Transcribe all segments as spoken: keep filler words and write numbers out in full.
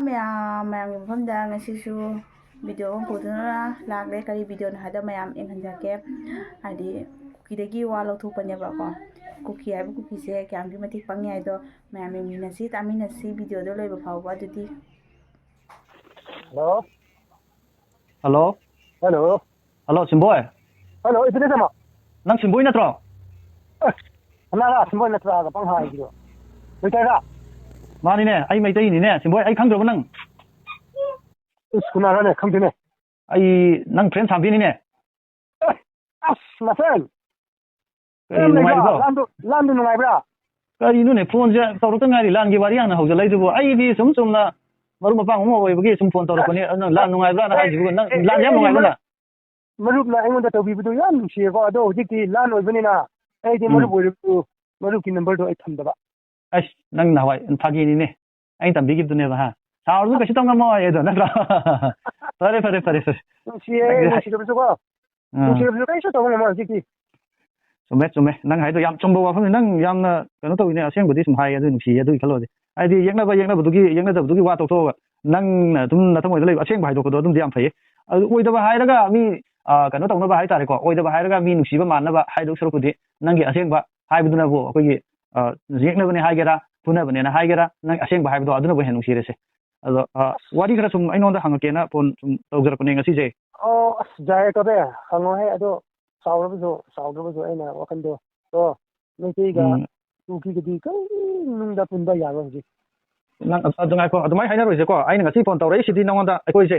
ꯃꯌꯥꯝ ꯃꯌꯥꯝꯒꯤ ꯃꯐꯝꯗ ꯉꯁꯤꯁꯨ ꯚꯤꯗꯤꯑꯣ ꯑꯃ ꯄꯨꯗꯨꯅ ꯂꯥꯛꯂꯦ꯫ ꯀꯔꯤ ꯚꯤꯗꯤꯑꯣꯅꯣ ꯍꯥꯏꯗ ꯃꯌꯥꯝ ꯌꯦꯡꯍꯟꯖꯔꯛꯀꯦ꯫ ꯍꯥꯏꯗꯤ ꯀꯨꯀꯤꯗꯒꯤ ꯋꯥ ꯂꯧꯊꯣꯛꯄꯅꯦꯕꯀꯣ꯫ ꯀꯨꯀꯤ ꯍꯥꯏꯕ ꯀꯨꯀꯤꯁꯦ ꯀꯌꯥꯝꯒꯤ ꯃꯇꯤꯛ ꯄꯪꯉꯤ ꯍꯥꯏꯗꯣ ꯃꯌꯥꯝ ꯌꯦꯡꯃꯤꯟꯅꯁꯤ, ꯇꯥꯃꯤꯟꯅꯁꯤ ꯚꯤꯗꯤꯑꯣꯗꯣ ꯂꯣꯏꯕ ꯐꯥꯎꯕ꯫ ꯑꯗꯨꯗꯤ ꯍꯜꯂꯣ꯫ ꯍꯜꯂꯣ꯫ ꯍꯜꯂꯣ꯫ ꯍꯜꯂꯣ, ꯁꯤꯝꯕꯣꯏ꯫ ꯍꯜꯂꯣ, ꯏꯕꯨꯙꯧ ꯆꯥꯃ꯫ ꯅꯪ ꯁꯤꯝꯕꯣꯏ ꯅꯠꯇ꯭ꯔꯣ? ꯑꯦ, ꯀꯅꯥꯔ ꯁꯤꯝꯕꯣꯏ ꯅꯠꯇ꯭ꯔꯥꯒ ꯄꯪꯍꯥꯏ ꯍꯥꯏꯁꯤꯕꯣ? ꯃꯩꯇꯩꯔ? ꯃꯥꯅꯤꯅꯦ, ꯑꯩ ꯃꯩꯇꯩꯅꯤꯅꯦ꯫ ꯁꯤꯝꯕꯣꯏ, ꯑꯩ ꯈꯪꯗ꯭ꯔꯕ ꯅꯪ? ꯏꯁ, ꯀꯅꯥꯔꯅꯦ? ꯈꯪꯗꯦꯅꯦ꯫ ꯑꯩ ꯅꯪ friend ꯁꯥꯝꯕꯤꯅꯤꯅꯦ꯫ ꯑꯦ, ꯑꯁ, ꯃꯁꯦꯟ꯫ ꯀꯔꯤ ꯀꯔꯝ ꯂꯩꯕ꯭ꯔꯥ? ꯅꯨꯡꯉꯥꯏꯔꯤꯕꯣ? ꯂꯥꯟꯗꯨ, ꯂꯥꯟꯗꯨ ꯅꯨꯡꯉꯥꯏꯕ꯭ꯔꯥ? ꯀꯔꯤꯅꯣꯅꯦ, phoneꯁꯦ ꯇꯧꯔꯛꯇ ꯉꯥꯏꯔꯤ, ꯂꯥꯟꯒꯤ ꯋꯥꯔꯤ ꯍꯥꯟꯅ ꯍꯧꯖꯤꯜꯂꯛꯏꯗꯨꯕꯨ꯫ ꯑꯩꯗꯤ ꯁꯨꯝ ꯆꯨꯝꯅ ꯃꯔꯨꯞ ꯃꯄꯥꯡ ꯑꯃ ꯑꯣꯏꯕꯒꯤ ꯁꯨꯝ phone ꯇꯧꯔꯛꯄꯅꯤ꯫ ꯑꯗꯨꯅ ꯂꯥꯟ ꯅꯨꯡꯉꯥꯏꯕ꯭ꯔꯥꯅ ꯑꯦ, ꯍꯥꯏꯁꯤꯕꯨ, ꯅꯪ ꯑꯦ, ꯂꯥꯟ ꯑꯦ, ꯌꯥꯝ ꯑꯩꯗꯤ ꯅꯨꯡꯉꯥꯏꯕ꯭ꯔꯥꯅ? ꯃꯔꯨꯞ, ꯃꯔꯨꯞꯅ ꯑꯩꯉꯣꯟꯗ ꯇꯧꯕꯤꯕꯗꯨ ꯌꯥꯝ ꯅꯨꯡꯁꯤꯌꯦꯀꯣ꯫ ꯑꯗꯣ ꯍꯧꯖꯤꯛꯇꯤ ꯂꯥꯟ ꯑꯣꯏꯕꯅꯤꯅ ꯑꯩꯗꯤ ꯎꯝ꯫ ꯃꯔꯨꯞ ꯑꯣꯏꯔꯁꯨ ꯃꯔꯨꯞꯀꯤ numberꯗꯣ ꯑꯩ ꯊꯝꯗꯕ꯫ ꯑꯁ, ꯅꯪ ꯅꯍꯥꯟꯋꯥꯏ ꯐꯥꯒꯤꯅꯤꯅꯦ, ꯑꯩꯅ ꯇꯝꯕꯤꯈꯤꯕꯗꯨꯅꯦꯕ, ꯍꯥ? ꯁꯥꯎꯔꯁꯨ ꯀꯩꯁꯨ ꯇꯧ ꯉꯝꯃꯣꯏ ꯑꯗꯣ, ꯅꯠꯇ꯭ꯔꯣ? ꯐꯔꯦ, ꯐꯔꯦ, ꯐꯔꯦ, ꯐꯔꯦ꯫ ꯅꯨꯡꯁꯤꯌꯦ, ꯅꯪꯒꯤꯁꯦ ꯍꯥꯏ-, ꯅꯨꯡꯁꯤꯗꯕꯁꯨꯀꯣ꯫ ꯑꯥ꯫ ꯅꯨꯡꯁꯤꯗꯕꯁꯨ ꯀꯩꯁꯨ ꯇꯧꯕ ꯉꯝꯃꯣꯏ ꯍꯧꯖꯤꯛꯇꯤ꯫ ꯆꯨꯝꯃꯦ, ꯆꯨꯝꯃꯦ꯫ ꯅꯪ ꯍꯥꯏꯗꯣ ꯌꯥꯝ ꯆꯨꯝꯕ ꯋꯥꯐꯝꯅꯤ꯫ ꯅꯪ ꯌꯥꯝꯅ ꯀꯩꯅꯣ ꯇꯧꯋꯤꯅꯦ, ꯑꯁꯦꯡꯕꯗꯤ ꯁꯨꯝ ꯍꯥꯏ, ꯑꯗꯨ ꯅꯨꯡꯁꯤꯌꯦ, ꯑꯗꯨꯒꯤ ꯈꯜꯂꯨꯔꯗꯤ꯫ ꯍꯥꯏꯗꯤ ꯌꯦꯛꯅꯕ ꯌꯦꯛꯅꯕꯗꯨꯒꯤ, ꯌꯦꯛꯅꯗꯕꯗꯨꯒꯤ ꯋꯥ ꯇꯣꯛꯊꯣꯛꯑꯒ ꯅꯪꯅ ꯑꯗꯨꯝ ꯅꯊꯃꯣꯏꯗ ꯂꯩꯕ ꯑꯁꯦꯡꯕ ꯍꯥꯏꯗꯣꯛꯄꯗꯣ ꯑꯗꯨꯝꯗꯤ ꯌꯥꯝ ꯐꯩꯌꯦ꯫ ꯑꯗꯨ ꯑꯣꯏꯗꯕ ꯍꯥꯏꯔꯒ ꯃꯤ, ꯑ, ꯀꯩꯅꯣ ꯇꯧꯅꯕ ꯍꯥꯏꯇꯥꯔꯦꯀꯣ, ꯑꯣꯏꯗꯕ ꯍꯥꯏꯔꯒ ꯃꯤ ꯅꯨꯡꯁꯤꯕ ꯃꯥꯟꯅꯕ ꯍꯥꯏꯗꯧ ꯁꯔꯨꯛꯄꯨꯗꯤ ꯅꯪꯒꯤ ꯑꯁꯦꯡꯕ ꯍꯥꯏꯕꯗꯨꯅꯕꯨ ꯑꯩꯈꯣꯏꯒꯤ, ꯑ, ꯌꯦꯛꯅꯕꯅꯦ ꯍꯥꯏꯒꯦꯔꯥ, ꯐꯨꯅꯕꯅꯦꯅ ꯍꯥꯏꯒꯦꯔꯥ, ꯅꯪ ꯑꯁꯦꯡꯕ ꯍꯥꯏꯕꯗꯣ ꯑꯗꯨꯅꯕꯨ ꯍꯦꯟꯅ ꯅꯨꯡꯁꯤꯔꯦꯁꯦ꯫ ꯑꯗꯣ, ꯑ, ꯋꯥꯔꯤ ꯈꯔ ꯁꯨꯝ ꯑꯩꯉꯣꯟꯗ ꯍꯪꯉꯛꯀꯦꯅ phone ꯁꯨꯝ ꯇꯧꯖꯔꯛꯄꯅꯦ ꯉꯁꯤꯁꯦ꯫ ꯑꯣ, ꯑꯁ, ꯌꯥꯏꯌꯦ, ꯇꯧꯔꯦ, ꯍꯪꯉꯣꯍꯦ꯫ ꯑꯗꯣ ꯆꯥꯎꯔꯕꯁꯨ, ꯆꯥꯎꯗ꯭ꯔꯕꯁꯨ ꯑꯩꯅ ꯋꯥꯈꯜꯗꯣ, ꯀꯣ, ꯃꯩꯇꯩꯒ ꯎꯝ꯫ ꯀꯨꯀꯤꯒꯗꯤ ꯀꯔꯤꯝ ꯅꯨꯡꯗ ꯄꯨꯟꯕ ꯌꯥꯔꯣꯏ ꯍꯧꯖꯤꯛ꯫ ꯅꯪ ꯑꯗꯨ ꯉꯥꯏꯈꯣ, ꯑꯗꯨꯃꯥꯏꯅ ꯍꯥꯏꯅꯔꯣꯏꯁꯦꯀꯣ꯫ ꯑꯩꯅ ꯉꯁꯤ phone ꯇꯧꯔꯛꯏꯁꯤꯗꯤ ꯅꯉꯣꯟꯗ, ꯑꯩꯈꯣꯏꯁꯦ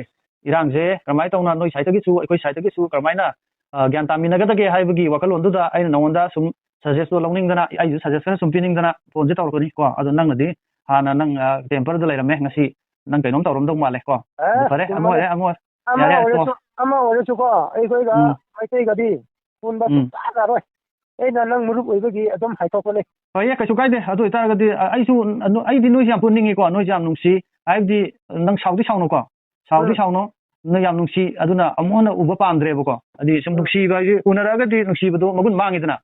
ꯏꯔꯥꯡꯁꯦ ꯀꯔꯝꯍꯥꯏꯅ ꯇꯧꯅ, ꯅꯣꯏ side ꯇꯒꯤꯁꯨ, ꯑꯩꯈꯣꯏ side ꯇꯒꯤꯁꯨ ꯀꯔꯝꯍꯥꯏꯅ, ꯑ, ꯒ꯭ꯌꯥꯟ ꯇꯥꯃꯤꯟꯅꯒꯗꯒꯦ ꯍꯥꯏꯕꯒꯤ ꯋꯥꯈꯜꯂꯣꯟꯗꯨꯗ ꯑꯩꯅ ꯅꯉꯣꯟꯗ ꯁꯨꯝ suggest ꯇꯣ ꯂꯧꯅꯤꯡꯗꯅ, ꯑꯩꯁꯨ suggest ꯈꯔ ꯁꯨꯝ ꯄꯤꯅꯤꯡꯗꯅ phone ꯁꯦ ꯇꯧꯔꯛꯄꯅꯤ ꯀꯣ꯫ ꯑꯗꯣ ꯅꯪꯅꯗꯤ ꯍꯥꯟꯅ ꯅꯪ, ꯑ, temper ꯗ ꯂꯩꯔꯝꯃꯦ, ꯉꯁꯤ ꯅꯪ ꯀꯩꯅꯣꯝ ꯇꯧꯔꯝꯗꯧ ꯃꯥꯜꯂꯦ ꯀꯣ꯫ ꯑꯦ, ꯑꯗꯨ ꯐꯔꯦ, ꯑꯃ ꯆꯨꯝꯕꯅꯦ꯫ ꯑꯣꯏꯔꯦ, ꯑꯃ ꯑꯣꯏꯔꯦ꯫ ꯑꯃ ꯌꯥꯔꯦ, ꯌꯥꯔꯦ, ꯑꯣꯏꯔꯁꯨ, ꯇꯣꯛꯑꯣ꯫ ꯑꯃ ꯑꯣꯏꯔꯁꯨꯀꯣ, ꯑꯩꯈꯣꯏꯒ ꯎꯝ꯫ ꯃꯩꯇꯩꯒꯗꯤ ꯄꯨꯟꯕ ꯎꯝ꯫ ꯁꯨꯡꯌꯥ ꯌꯥꯔꯣꯏ꯫ ꯑꯩꯅ ꯅꯪ ꯃꯔꯨꯞ ꯑꯣꯏꯕꯒꯤ ꯑꯗꯨꯝ ꯍꯥꯏꯗꯣꯛꯄꯅꯦ꯫ ꯐꯩꯌꯦ, ꯀꯩꯁꯨ ꯀꯥꯏꯗꯦ꯫ ꯑꯗꯨ ꯑꯣꯏꯇꯥꯔꯒꯗꯤ, ꯑ, ꯑꯩꯁꯨ, ꯑ, ꯅꯣ-, ꯑꯩꯗꯤ ꯅꯣꯏꯁꯦ ꯌꯥꯝ ꯄꯨꯟꯅꯤꯡꯉꯤꯀꯣ, ꯅꯣꯏꯁꯦ ꯌꯥꯝ ꯅꯨꯡꯁꯤ꯫ ꯍꯥꯏꯕꯗꯤ, ꯅꯪ ꯁꯥꯎꯗꯤ ꯁꯥꯎꯅꯨꯀꯣ, ꯁꯥꯎꯗꯤ ꯎꯝ꯫ ꯁꯥꯎꯅꯨ꯫ ꯅꯣꯏ ꯌꯥꯝ ꯅꯨꯡꯁꯤ, ꯑꯗꯨꯅ ꯑꯃꯨꯛ ꯍꯟꯅ ꯎꯕ ꯄꯥꯝꯗ꯭ꯔꯦꯕꯀꯣ꯫ ꯍꯥꯏꯗꯤ ꯁꯨꯝ ꯎꯝ꯫ ꯅꯨꯡꯁꯤꯕ ꯍꯥꯏꯁꯦ, ꯎꯅꯔꯛꯑꯒꯗꯤ ꯅꯨꯡꯁꯤꯕꯗꯣ ꯃꯒꯨꯟ ꯃꯥꯡꯉꯤꯗꯅ꯫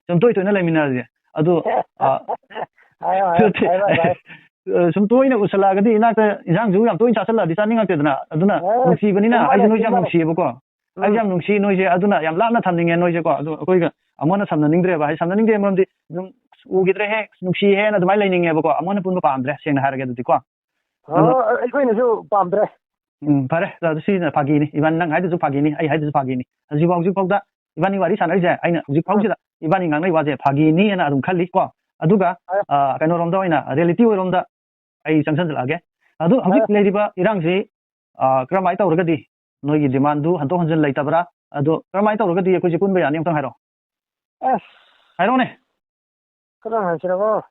ꯁꯨꯝ ꯇꯣꯏ ꯇꯣꯏꯅ ꯂꯩꯃꯤꯟꯅꯔꯗꯤ꯫ ꯑꯗꯨ, ꯑ, ꯍꯥꯏꯌꯣ, ꯍꯥꯏꯌꯣ, ꯍꯥꯏꯌꯣ, ꯍꯥꯏꯌꯣ꯫ ꯑ, ꯁꯨꯝ ꯇꯣꯏꯅ ꯎꯁꯜꯂꯛꯑꯒꯗꯤ, ꯏꯅꯥꯛꯇ ꯏꯟꯁꯥꯡꯁꯨ ꯌꯥꯝ ꯇꯣꯏꯅ ꯆꯥꯁꯜꯂꯛꯑꯗꯤ ꯆꯥꯅꯤꯡꯉꯛꯇꯦꯗꯅ꯫ ꯑꯗꯨꯅ ꯑꯦ, ꯅꯨꯡꯁꯤꯕꯅꯤꯅ ꯆꯨꯝꯃꯦ, ꯑꯩꯁꯨ ꯅꯣꯏꯁꯦ ꯌꯥꯝ ꯆꯨꯝꯃꯦ꯫ ꯅꯨꯡꯁꯤꯌꯦꯕꯀꯣ꯫ ꯎꯝ꯫ ꯑꯩꯁꯨ ꯌꯥꯝ ꯅꯨꯡꯁꯤ ꯅꯣꯏꯁꯦ, ꯑꯗꯨꯅ ꯌꯥꯝ ꯂꯥꯞꯅ ꯊꯝꯅꯤꯡꯉꯦ ꯅꯣꯏꯁꯦꯀꯣ꯫ ꯑꯗꯨ ꯑꯩꯈꯣꯏꯒ ꯑꯃꯨꯛ ꯍꯟꯅ ꯁꯝꯅꯅꯤꯡꯗ꯭ꯔꯦꯕ꯫ ꯍꯥꯏꯗꯤ ꯁꯝꯅꯅꯤꯡꯗ꯭ꯔꯦ ꯃꯔꯝꯗꯤ ꯑꯗꯨꯝ ꯎꯈꯤꯗ꯭ꯔꯦꯍꯦ, ꯅꯨꯡꯁꯤꯍꯦꯅ ꯑꯗꯨꯃꯥꯏꯅ ꯂꯩꯅꯤꯡꯉꯦꯕꯀꯣ꯫ ꯑꯃꯨꯛ ꯍꯟꯅ ꯄꯨꯟꯕ ꯄꯥꯝꯗ꯭ꯔꯦ, ꯁꯦꯡꯅ ꯍꯥꯏꯔꯒꯦ ꯑꯗꯨꯗꯤꯀꯣ꯫ ꯑꯗꯣ ꯑꯣ, ꯑꯩꯈꯣꯏꯅꯁꯨ ꯄꯥꯝꯗ꯭ꯔꯦ꯫ ꯎꯝ, ꯐꯔꯦ꯫ ꯑꯗꯨ ꯁꯤꯅ ꯐꯥꯒꯤꯅꯤ꯫ ꯏꯕꯥꯅꯤ, ꯅꯪ ꯍꯥꯏꯗꯨꯁꯨ ꯐꯥꯒꯤꯅꯤ, ꯑꯩ ꯍꯥꯏꯗꯨꯁꯨ ꯐꯥꯒꯤꯅꯤ꯫ ꯍꯧꯖꯤꯛꯐꯥꯎ, ꯍꯧꯖꯤꯛꯐꯥꯎꯗ ꯏꯕꯥꯅꯤ ꯋꯥꯔꯤ ꯁꯥꯟꯅꯔꯤꯁꯦ, ꯑꯩꯅ ꯍꯧꯖꯤꯛ ꯐꯥꯎꯁꯤꯗ ꯏꯕꯥꯅꯤ ꯉꯥꯡꯅꯩ ꯋꯥꯁꯦ ꯐꯥꯒꯤꯅꯤ ꯍꯥꯏꯅ ꯑꯗꯨꯝ ꯈꯜꯂꯤ ꯀꯣ꯫ ꯑꯗꯨꯒ, ꯑ꯫ ꯑ, ꯀꯩꯅꯣꯔꯣꯝꯗ ꯑꯣꯏꯅ, ꯔꯤꯌꯦꯂꯤꯇꯤ ꯑꯣꯏꯔꯣꯝꯗ ꯑꯩ ꯆꯪꯁꯤꯜꯂꯛꯑꯒꯦ꯫ ꯑꯗꯨ ꯍꯧꯖꯤꯛ ꯑ꯫ ꯂꯩꯔꯤꯕ ꯏꯔꯥꯡꯁꯤ, ꯑ, ꯀꯔꯝꯍꯥꯏꯅ ꯇꯧꯔꯒꯗꯤ ꯅꯣꯏꯒꯤ ꯗꯤꯃꯥꯟꯗꯨ ꯍꯟꯗꯣꯛ ꯍꯟꯖꯤꯟ ꯂꯩꯇꯕ꯭ꯔꯥ? ꯑꯗꯣ ꯀꯔꯝꯍꯥꯏꯅ ꯇꯧꯔꯒꯗꯤ ꯑꯩꯈꯣꯏꯁꯦ ꯄꯨꯟꯕ ꯌꯥꯅꯤ? ꯑꯝꯇꯪ ꯍꯥꯏꯔꯛꯑꯣ꯫ ꯑꯁ꯫ ꯍꯥꯏꯔꯛꯑꯣꯅꯦ꯫ ꯀꯔꯝ ꯍꯥꯏꯁꯤꯔꯕꯣ?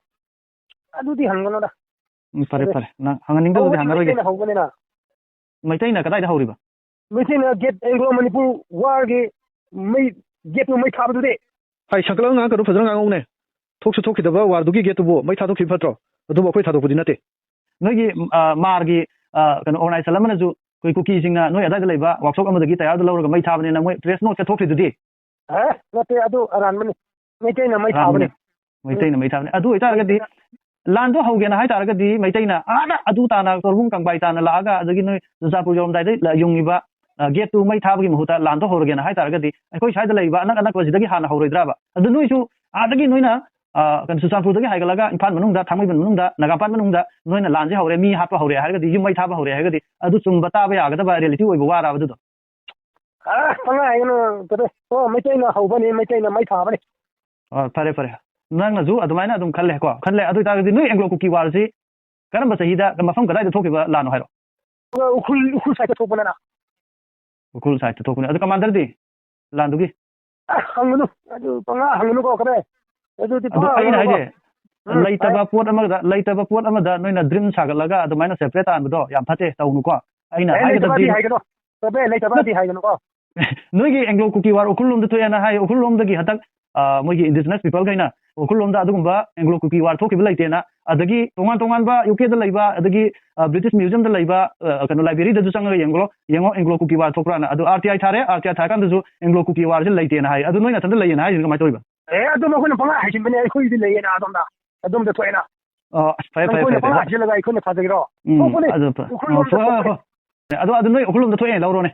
ꯑꯗꯨꯗꯤ ꯍꯪꯒꯅꯨꯗ꯫ ꯎꯝ, ꯐꯔꯦ, ꯑꯗꯨ ꯐꯔꯦ꯫ ꯅꯪ ꯍꯪꯍꯟꯅꯤꯡꯗꯕꯗꯤ ꯍꯧꯕꯗꯤ ꯍꯪꯉꯔꯣꯏꯒꯦ꯫ ꯃꯩꯇꯩꯅ ꯍꯧꯕꯅꯤꯅ꯫ ꯃꯩꯇꯩꯅ ꯀꯗꯥꯏꯗ ꯍꯧꯔꯤꯕ? ꯃꯩꯇꯩꯅ ꯒꯦꯠ, ꯑꯦꯡꯒ꯭ꯂꯣ ꯃꯅꯤꯄꯨꯔ ꯋꯥꯔꯒꯤ ꯃꯩ, ꯒꯦꯠꯇꯨ ꯃꯩ ꯊꯥꯕꯗꯨꯗꯤ꯫ ꯍꯥꯏ, ꯁꯪꯀꯠꯂꯒ ꯉꯥꯡꯉꯛꯀꯅꯨ, ꯐꯖꯅ ꯉꯥꯡꯉꯛꯎꯅꯦ꯫ ꯊꯣꯛꯁꯨ ꯊꯣꯛꯈꯤꯗꯕ ꯋꯥꯔꯗꯨꯒꯤ ꯒꯦꯠꯇꯨꯕꯨ ꯃꯩ ꯊꯥꯗꯣꯛꯈꯤꯕ ꯐꯠꯇ꯭ꯔꯣ? ꯑꯗꯨꯕꯨ ꯑꯩꯈꯣꯏ ꯊꯥꯗꯣꯛꯄꯗꯤ ꯅꯠꯇꯦ꯫ ꯅꯣꯏꯒꯤ, ꯑ, ꯃꯥꯔꯒꯤ, ꯑ, ꯀꯩꯅꯣ, ꯑꯣꯔꯒꯅꯥꯏꯖꯦꯁꯟ ꯑꯃꯅꯁꯨ ꯑꯩꯈꯣꯏ ꯀꯨꯀꯤꯁꯤꯡꯅ ꯅꯣꯏ ꯑꯗꯥꯏꯗ ꯂꯩꯕ ꯋꯥꯛꯁꯣꯞ ꯑꯃꯗꯒꯤ ꯇꯌꯥꯔꯗꯨ ꯂꯧꯔꯒ ꯃꯩ ꯊꯥꯕꯅꯦꯅ ꯃꯣꯏ ꯄ꯭ꯔꯦꯁ ꯅꯣꯠꯀ ꯊꯣꯛꯈ꯭ꯔꯤꯗꯨꯗꯤ꯫ ꯑꯦ, ꯅꯠꯇꯦ, ꯑꯗꯨ ꯑꯔꯥꯟꯕꯅꯤ꯫ ꯃꯩꯇꯩꯅ ꯃꯩ ꯑꯔꯥꯟꯕꯅꯤ꯫ ꯊꯥꯕꯅꯤ꯫ ꯃꯩꯇꯩꯅ ꯃꯩ ꯊꯥꯕꯅꯤ꯫ ꯑꯗꯨ ꯑꯣꯏꯇꯥꯔꯒꯗꯤ, ꯃꯩꯇꯩꯅ ꯂꯥꯟꯗꯣ ꯍꯧꯒꯦꯅ ꯍꯥꯏ ꯇꯥꯔꯒꯗꯤ, ꯃꯩꯇꯩꯅ ꯑꯥꯗ ꯑꯗꯨ ꯇꯥꯅ, ꯇꯣꯔꯕꯨꯡ ꯀꯪꯕꯥꯏ ꯇꯥꯅ ꯂꯥꯛꯑꯒ, ꯑꯗꯒꯤ ꯅꯣꯏ ꯆꯨꯔꯆꯥꯟꯄꯨꯔ ꯌꯧꯔꯝꯗꯥꯏꯗ ꯂ-, ꯌꯨꯡꯉꯤꯕ, ꯑ, ꯒꯦꯠꯇꯨ ꯃꯩ ꯊꯥꯕꯒꯤ ꯃꯍꯨꯠꯇ ꯂꯥꯟꯗꯣ ꯍꯧꯔꯒꯦꯅ ꯍꯥꯏ ꯇꯥꯔꯒꯗꯤ, ꯑꯩꯈꯣꯏ ꯁ꯭ꯋꯥꯏꯗ ꯂꯩꯕ ꯑꯅꯛ ꯑꯅꯛꯄꯁꯤꯗꯒꯤ ꯍꯥꯟꯅ ꯍꯧꯔꯣꯏꯗ꯭ꯔꯕ? ꯑꯗꯨ ꯅꯣꯏꯁꯨ ꯑꯥꯗꯒꯤ ꯅꯣꯏꯅ, ꯑ, ꯀꯩꯅꯣ, ꯆꯨꯔꯆꯥꯟꯄꯨꯔꯗꯒꯤ ꯍꯥꯏꯒꯠꯂꯒ ꯏꯝꯐꯥꯜ ꯃꯅꯨꯡꯗ, ꯊꯥꯡꯃꯩꯕꯟ ꯃꯅꯨꯡꯗ, ꯅꯥꯒꯥꯃꯄꯥꯜ ꯃꯅꯨꯡꯗ ꯅꯣꯏꯅ ꯂꯥꯟꯁꯦ ꯍꯧꯔꯦ, ꯃꯤ ꯍꯥꯠꯄ ꯍꯧꯔꯦ ꯍꯥꯏꯔꯒꯗꯤ, ꯌꯨꯝ ꯃꯩ ꯊꯥꯕ ꯍꯧꯔꯦ ꯍꯥꯏꯔꯒꯗꯤ, ꯑꯗꯨ ꯆꯨꯝꯕ ꯇꯥꯕ ꯌꯥꯒꯗꯕ ꯔꯤꯌꯦꯂꯤꯇꯤ ꯑꯣꯏꯕ ꯋꯥꯔꯕ ꯑꯗꯨꯗꯣ? ꯑ, ꯄꯪꯍꯥꯏ ꯍꯥꯏꯒꯅꯨ, ꯀꯩꯅꯣ, ꯑꯣ, ꯃꯩꯇꯩꯅ ꯍꯧꯕꯅꯤ, ꯃꯩꯇꯩꯅ ꯃꯩ ꯊꯥꯕꯅꯤ꯫ ꯑ, ꯐꯔꯦ, ꯐꯔꯦ꯫ ꯅꯪꯅꯁꯨ ꯑꯗꯨꯃꯥꯏꯅ ꯑꯗꯨꯝ ꯈꯜꯂꯦ ꯀꯣ? ꯈꯜꯂꯦ꯫ ꯑꯗꯨ ꯑꯣꯏꯇꯥꯔꯒꯗꯤ ꯅꯣꯏ ꯑꯦꯡꯒ꯭ꯂꯣ ꯀꯨꯀꯤ ꯋꯥꯔꯁꯤ ꯀꯔꯝꯕ ꯆꯍꯤꯗ, ꯃꯐꯝ ꯀꯗꯥꯏꯗ ꯊꯣꯛꯈꯤꯕ ꯂꯥꯟꯅꯣ ꯍꯥꯏꯔꯣ? ꯎꯈ꯭ꯔꯨꯜ, ꯎꯈ꯭ꯔꯨꯜ ꯁꯥꯏꯠꯇ ꯊꯣꯛꯄꯅꯤꯅ꯫ ꯎꯈ꯭ꯔꯨꯜ ꯁꯥꯏꯠꯇ ꯊꯣꯛꯄꯅꯦ꯫ ꯑꯗꯨ ꯀꯃꯥꯟꯗꯔꯗꯤ ꯂꯥꯟꯗꯨꯒꯤ? ꯑ, ꯍꯪꯒꯅꯨ꯫ ꯑꯗꯨ ꯄꯪꯍꯥ ꯍꯪꯒꯅꯨꯀꯣ, ꯀꯔꯦ? ꯑꯗꯨꯗꯤ ꯑꯗꯨ ꯄꯪꯍꯥ ꯑꯩꯅ ꯍꯪꯒꯅꯨꯀꯣ꯫ ꯍꯥꯏꯁꯦ, ꯎꯝ, ꯂꯩꯇꯕ ꯍꯥꯏ꯫ ꯄꯣꯠ ꯑꯃꯗ, ꯂꯩꯇꯕ ꯄꯣꯠ ꯑꯃꯗ ꯅꯣꯏꯅ ꯗ꯭ꯔꯤꯝ ꯁꯥꯒꯠꯂꯒ ꯑꯗꯨꯃꯥꯏꯅ ꯁꯦꯄꯔꯦꯠ ꯇꯥꯍꯟꯕꯗꯣ ꯌꯥꯝ ꯐꯠꯇꯦ, ꯇꯧꯅꯨꯀꯣ꯫ ꯑꯩꯅ ꯑꯦ, ꯍꯥꯏꯒꯗꯕꯗꯤ ꯂꯩꯇꯕꯗꯤ ꯍꯥꯏꯒꯅꯨ꯫ ꯇꯧꯕ ꯌꯥꯏ, ꯂꯩꯇꯕꯗꯤ ꯍꯥꯏꯒꯅꯨꯀꯣ꯫ ꯅꯣꯏꯒꯤ ꯑꯦꯡꯒ꯭ꯂꯣ ꯀꯨꯀꯤ ꯋꯥꯔ ꯎꯈ꯭ꯔꯨꯜ ꯂꯣꯝꯗ ꯊꯣꯛꯑꯦꯅ ꯍꯥꯏ, ꯎꯈ꯭ꯔꯨꯜ ꯂꯣꯝꯗꯒꯤ ꯍꯟꯗꯛ, ꯑ, ꯃꯣꯏꯒꯤ ꯏꯟꯗꯤꯖꯤꯅꯁ ꯄꯤꯄꯜꯈꯩꯅ ꯎꯈ꯭ꯔꯨꯜ ꯂꯣꯝꯗ ꯑꯗꯨꯒꯨꯝꯕ ꯑꯦꯡꯒ꯭ꯂꯣ ꯀꯨꯀꯤ ꯋꯥꯔ ꯊꯣꯛꯈꯤꯕ ꯂꯩꯇꯦꯅ, ꯑꯗꯒꯤ ꯇꯣꯉꯥꯟ ꯇꯣꯉꯥꯟꯕ ꯌꯨ ꯀꯦꯗ ꯂꯩꯕ, ꯑꯗꯒꯤ, ꯑ, ꯕ꯭ꯔꯤꯇꯤꯁ ꯃ꯭ꯌꯨꯖꯤꯌꯝꯗ ꯂꯩꯕ, ꯑ, ꯀꯩꯅꯣ, ꯂꯥꯏꯕ꯭ꯔꯦꯔꯤꯗꯁꯨ ꯆꯪꯉꯒ ꯌꯦꯡꯂꯣ, ꯌꯦꯡꯉꯣ, ꯑꯦꯡꯒ꯭ꯂꯣ ꯀꯨꯀꯤ ꯋꯥꯔ ꯊꯣꯛꯄ꯭ꯔꯥꯅ꯫ ꯑꯗꯨ ꯑꯥꯔ ꯇꯤ ꯑꯥꯏ ꯊꯥꯔꯦ, ꯑꯥꯔ ꯇꯤ ꯑꯥꯏ ꯊꯥꯔꯀꯥꯟꯗꯁꯨ ꯑꯦꯡꯒ꯭ꯂꯣ ꯀꯨꯀꯤ ꯋꯥꯔꯁꯦ ꯂꯩꯇꯦꯅ ꯍꯥꯏ꯫ ꯑꯗꯨ ꯅꯣꯏ ꯅꯊꯟꯗ ꯂꯩꯌꯦꯅ ꯍꯥꯏꯁꯤꯅ ꯀꯃꯥꯏꯅ ꯇꯧꯔꯤꯕ? ꯑꯦ, ꯑꯗꯨ ꯃꯈꯣꯏꯅ ꯄꯪꯍꯥꯏ ꯍꯥꯏꯖꯤꯟꯕꯅꯦ, ꯑꯩꯈꯣꯏꯗꯤ ꯂꯩꯌꯦꯅ ꯑꯗꯣꯝꯗ, ꯑꯗꯣꯝꯗ ꯊꯣꯛꯑꯦꯅ꯫ ꯑꯣ, ꯑꯁ, ꯐꯔꯦ, ꯐꯔꯦ, ꯅꯈꯣꯏꯅ ꯐꯔꯦ, ꯐꯔꯦ꯫ ꯄꯪꯍꯥꯏ ꯍꯥꯏꯖꯤꯜꯂꯒ ꯑꯩꯈꯣꯏꯅ ꯊꯥꯖꯒꯦꯔꯣ? ꯎꯝ, ꯊꯣꯛꯄꯅꯦ꯫ ꯑꯗꯨ ꯐ-, ꯎꯈ꯭ꯔꯨꯜ ꯑꯣ, ꯂꯣꯝꯗ ꯍꯣꯏ, ꯍꯣꯏ, ꯊꯣꯛꯄꯅꯦ꯫ ꯍꯣꯏ꯫ ꯑꯗꯣ, ꯑꯗꯨ ꯅꯣꯏ ꯎꯈ꯭ꯔꯨꯜ ꯂꯣꯝꯗ ꯊꯣꯛꯑꯦꯅ ꯂꯧꯔꯣꯅꯦ꯫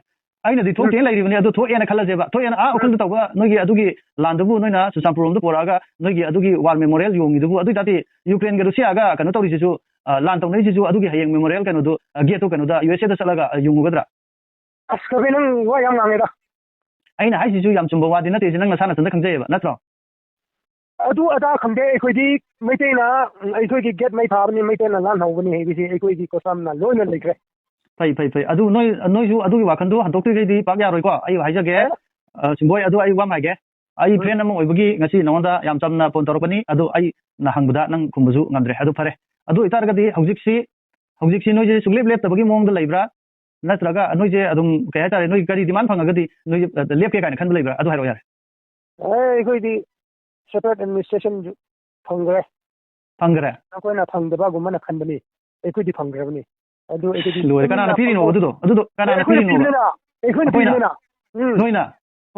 ꯑꯩꯅꯗꯤ ꯊꯣꯛꯇꯦꯅ ꯂꯩꯔꯤꯕꯅꯤ, ꯑꯗꯨ ꯊꯣꯛꯑꯦꯅ ꯈꯜꯂꯁꯦꯕ꯫ ꯊꯣꯛꯑꯦꯅ, ꯑꯥ, ꯎꯈ꯭ꯔꯨꯜꯗ ꯇꯧꯕ ꯅꯣꯏꯒꯤ ꯑꯗꯨꯒꯤ ꯂꯥꯟꯗꯨꯕꯨ ꯅꯣꯏꯅ ꯆꯨꯔꯆꯥꯟꯄꯨꯔ ꯂꯣꯝꯗ ꯄꯨꯔꯛꯑꯒ ꯅꯣꯏꯒꯤ ꯑꯗꯨꯒꯤ ꯋꯥꯔ ꯃꯦꯃꯣꯔꯤꯌꯦꯜ ꯌꯣꯡꯉꯤꯗꯨꯕꯨ, ꯑꯗꯨ ꯑꯣꯏꯇꯥꯔꯗꯤ ꯌꯨꯀ꯭ꯔꯦꯟꯒ ꯔꯨꯁꯤꯌꯥꯒ ꯀꯩꯅꯣ ꯇꯧꯔꯤꯁꯤꯁꯨ, ꯑ, ꯂꯥꯟ ꯇꯧꯅꯔꯤꯁꯤꯁꯨ ꯑꯗꯨꯒꯤ ꯍꯌꯦꯡ ꯃꯦꯃꯣꯔꯤꯌꯦꯜ ꯀꯩꯅꯣꯗꯨ, ꯑ, ꯒꯦꯠꯇꯨ ꯀꯩꯅꯣꯗ, ꯌꯨ ꯑꯦꯁ ꯑꯦꯗ ꯆꯠꯂꯒ, ꯑ, ꯌꯣꯡꯉꯨꯒꯗ꯭ꯔꯥ? ꯑꯁ, ꯀꯕꯤ, ꯅꯪ ꯋꯥ ꯌꯥꯝ ꯉꯥꯡꯉꯦꯗ꯫ ꯑꯩꯅ ꯍꯥꯏꯁꯤꯁꯨ ꯌꯥꯝ ꯆꯨꯝꯕ ꯋꯥꯗꯤ ꯅꯠꯇꯦ, ꯁꯤ ꯅꯪ ꯅꯁꯥ ꯅꯊꯟꯇ ꯈꯪꯖꯩꯌꯦꯕ, ꯅꯠꯇ꯭ꯔꯣ? ꯑꯗꯨ ꯑꯗꯥ ꯈꯪꯗꯦ ꯑꯩꯈꯣꯏꯗꯤ꯫ ꯃꯩꯇꯩꯅ, ꯎꯝ, ꯑꯩꯈꯣꯏꯒꯤ ꯒꯦꯠ ꯃꯩ ꯊꯥꯕꯅꯤ, ꯃꯩꯇꯩꯅ ꯂꯥꯟ ꯍꯧꯕꯅꯤ ꯍꯥꯏꯕꯁꯤ ꯑꯩꯈꯣꯏꯒꯤ ꯀꯣꯁꯥꯝꯅ ꯂꯣꯏꯅ ꯂꯩꯈ꯭ꯔꯦ꯫ ꯐꯩ, ꯐꯩ, ꯐꯩ꯫ ꯑꯗꯨ ꯅꯣꯏ, ꯅꯣꯏꯁꯨ ꯑꯗꯨꯒꯤ ꯋꯥꯈꯜꯗꯣ ꯍꯟꯗꯣꯛꯇ꯭ꯔꯤꯈꯩꯗꯤ ꯄꯥꯛ ꯌꯥꯔꯣꯏꯀꯣ꯫ ꯑꯩ ꯍꯥꯏꯖꯒꯦ, ꯑꯦ? ꯑ, ꯁꯤꯡꯕꯣꯏ, ꯑꯗꯨ ꯑꯩ ꯋꯥ ꯑꯃ ꯍꯥꯏꯒꯦ꯫ ꯑꯩ ꯎꯝ꯫ ꯐ꯭ꯔꯦꯟ ꯑꯃ ꯑꯣꯏꯕꯒꯤ ꯉꯁꯤ ꯅꯉꯣꯟꯗ ꯌꯥꯝ ꯆꯝꯅ ꯐꯣꯟ ꯇꯧꯔꯛꯄꯅꯤ, ꯑꯗꯨ ꯑꯩꯅ ꯍꯪꯕꯗ ꯅꯪ ꯈꯨꯝꯕꯁꯨ ꯉꯝꯗ꯭ꯔꯦ꯫ ꯑꯗꯨ ꯐꯔꯦ꯫ ꯑꯗꯨ ꯑꯣꯏꯇꯥꯔꯒꯗꯤ ꯍꯧꯖꯤꯛꯁꯤ, ꯍꯧꯖꯤꯛꯁꯤ ꯅꯣꯏꯁꯦ ꯁꯨꯡꯂꯦꯞ ꯂꯦꯞꯇꯕꯒꯤ ꯃꯑꯣꯡꯗ ꯂꯩꯕ꯭ꯔꯥ? ꯅꯠꯇ꯭ꯔꯒ ꯅꯣꯏꯁꯦ ꯑꯗꯨꯝ, ꯀꯩ ꯍꯥꯏꯇꯥꯔꯦ, ꯅꯣꯏ ꯀꯔꯤ ꯗꯤꯃꯥꯟ ꯐꯪꯉꯒꯗꯤ ꯅꯣꯏ, ꯑ, ꯂꯦꯞꯀꯦ ꯀꯥꯏꯅ ꯈꯟꯕ ꯂꯩꯕ꯭ꯔꯥ? ꯑꯗꯨ ꯍꯥꯏꯔꯛꯑꯣ ꯌꯥꯔꯦ꯫ ꯑꯦ, ꯑꯩꯈꯣꯏꯗꯤ ꯁꯦꯄꯔꯦꯠ ꯑꯦꯗꯃꯤꯅꯤꯁꯇ꯭ꯔꯦꯁꯟꯁꯨ ꯐꯪꯈ꯭ꯔꯦ꯫ ꯐꯪꯈ꯭ꯔꯦ? ꯑꯩꯈꯣꯏꯅ ꯐꯪꯗꯕꯒꯨꯝꯕꯅ ꯈꯟꯕꯅꯤ, ꯑꯩꯈꯣꯏꯗꯤ ꯐꯪꯈ꯭ꯔꯕꯅꯤ꯫ ꯑꯗꯨ ꯑꯩꯈꯣꯏꯗꯤ ꯂꯣꯏꯔꯦ꯫ ꯀꯅꯥꯅ ꯇꯨꯃꯤꯟꯅ ꯄꯤꯔꯤꯅꯣ ꯐꯝꯕ-, ꯑꯗꯨꯗꯣ? ꯑꯗꯨꯗꯣ ꯀꯅꯥꯅ ꯑꯩꯈꯣꯏꯅ ꯄꯤꯔꯤꯅꯣꯕ? ꯄꯤꯕꯅꯤꯅ, ꯑꯩꯈꯣꯏꯅ ꯑꯩꯈꯣꯏꯅ? ꯄꯤꯕꯅꯤꯅ꯫ ꯎꯝ꯫ ꯅꯣꯏꯅ?